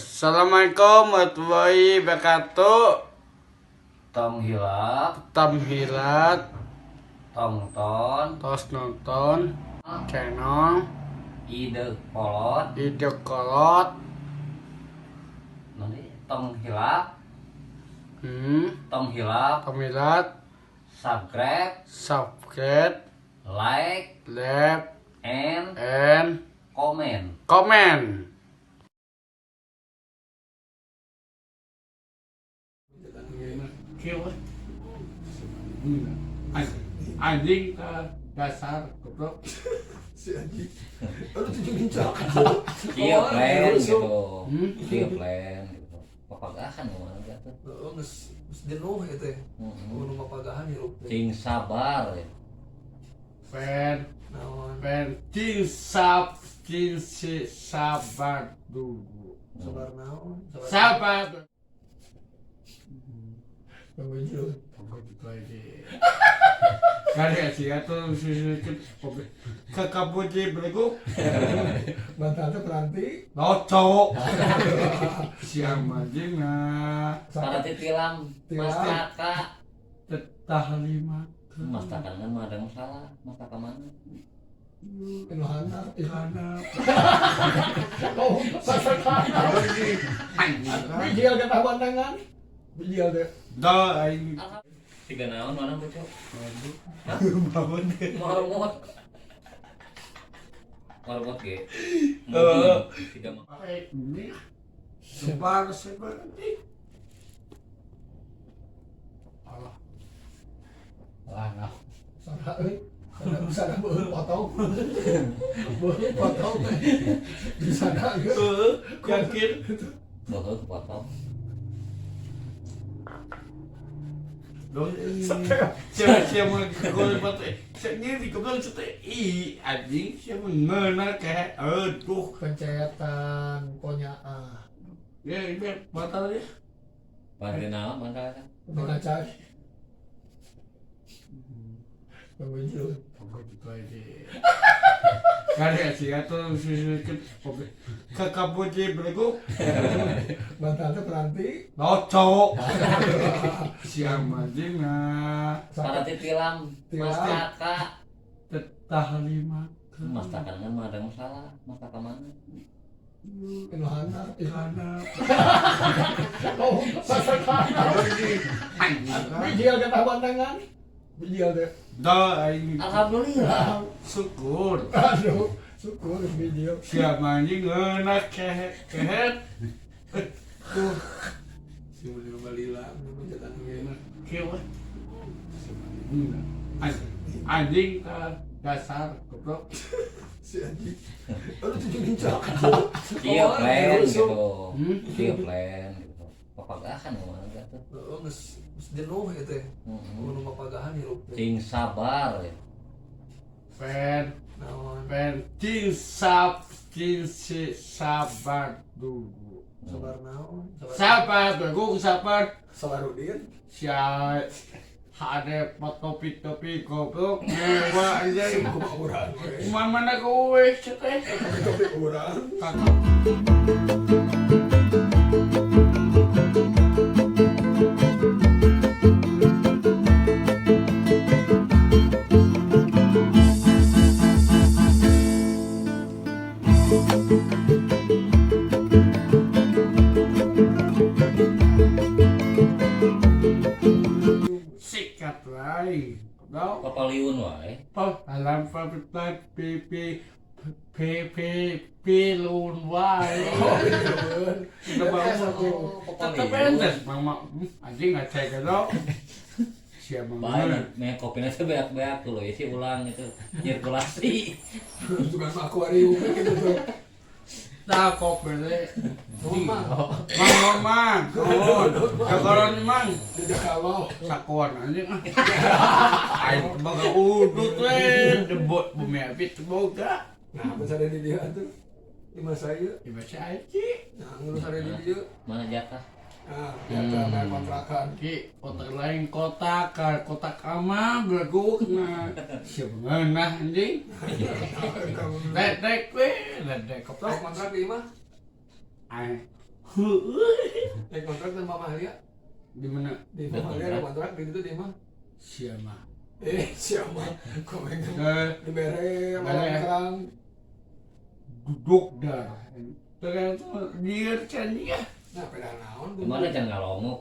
Assalamualaikum warahmatullahi wabarakatuh. Tong hilap, Tamhilat tongton, tos nonton channel ide kolot, Ide Kolot. Nanti tong hilap, tong hilap, Tamhilat, subscribe, subscribe, like, like, and and comment. Comment. Anjing dasar goblok. Si anjing. Aduh, tujuh lincah. Iya plan gitu. Hmm? Iya plan gitu. Papagahan kumaha gitu. Heeh, geus geus jenuh ya teh. Heeh. Nu mapagahan hirup teh. Cing sabar ya. Pen Naon? pen cing sab cing si sabar dulu. Sabar naon? Sabar. Pengunjung. Kali sih atau ke kapuji berikut Bantal teh peranti. cowok siang majina Parati tilam, Tilam. Mas Taka. tetah lima Mas Taka kan mah ada masalah. Mas Taka mana? Anu handap. karena Oh, sasakana. Bijil getah bandangan. Bijil teh. dah aing Tiga naon mana bocok? bangun deh. Marmot. Marmot ge. Eh. Tiga mah. Ini sebar sebar ini Allah lah nah. Sada euy. Sada sada beuheung potong. Beuheung potong teh. Di sana geus. Yakin. Beuheung kepotong. Dong, siapa siapa gue buat saya ini goblok sete i anjing siapa ngena kayak aduh. Pencetan konyaah. Ya ini batal ya. Bantu naon bantal eta? Ngaca. Pengunjung. Kali sih atau ke kapuji berikut Bantal teh peranti. cowok siang majina Parati tilam, Mas Tilam. Taka. tetah lima Mas Taka kan mah ada masalah. Mas Taka mana? Anu handap. karena Oh, sasakana. Bijil getah bandangan. Bijil teh. dah aing Alhamdulillah. syukur. Aduh, syukur bijil. Siap anjing ngena kehet kehet. Tuh. Si mulai balila pencetan Ngena kieu. Anjing dasar goblok. Si anjing. Aduh, tujuh lincah. Iya plan gitu. Hmm? Iya plan gitu. Papagahan kumaha gitu. Heeh, geus geus jenuh ya teh. Heeh. Nu mapagahan hirup teh. Cing sabar ya. Pen Naon? pen cing sab cing si sabar dulu. Sabar naon? Sabar dulu sabar. Sabarudin. Sia ada topi-topi goblok ngewa anjing. Kumaha urang we. Mana kowe teh? Topi urang. Sikat wae. Goblok. Papaliun wae. Alam pa p p p p p lun wae. Udah bangun. Tetep entes mama anjing nggak cek gitu. Siapa Bae meh kopina teh beak-beak tuh isi ulang itu sirkulasi. Bukan akuarium gitu tuh. Nah kopi deh. Mang, Mang mang, mang, mang. Tidak kalau. Sakuan anjing ah. Aing boga udut we, debot bumi api teu boga. Nah, apa di dia tuh? Di masa ieu. Di masa aja. Nah, ngurus ada di dia. Mana jatah? Nah, jatah bayar kontrakan. Ki, kotak lain kotak, kotak ama beleguk nah. Siapa ngeunah anjing? Ledek we, ledek Koplok koplok. kontrak di imah. Ai. Heueuh. Eh kontrak sama Mama Alia. Di mana? Di Mama Alia ada kontrak di situ di mah. Siapa? Eh siapa? Komen Eh, dibere Bere. malam terang. Duduk dah. Ternyata dia can ya. Nah, peda naon Gimana jangan ngalongok.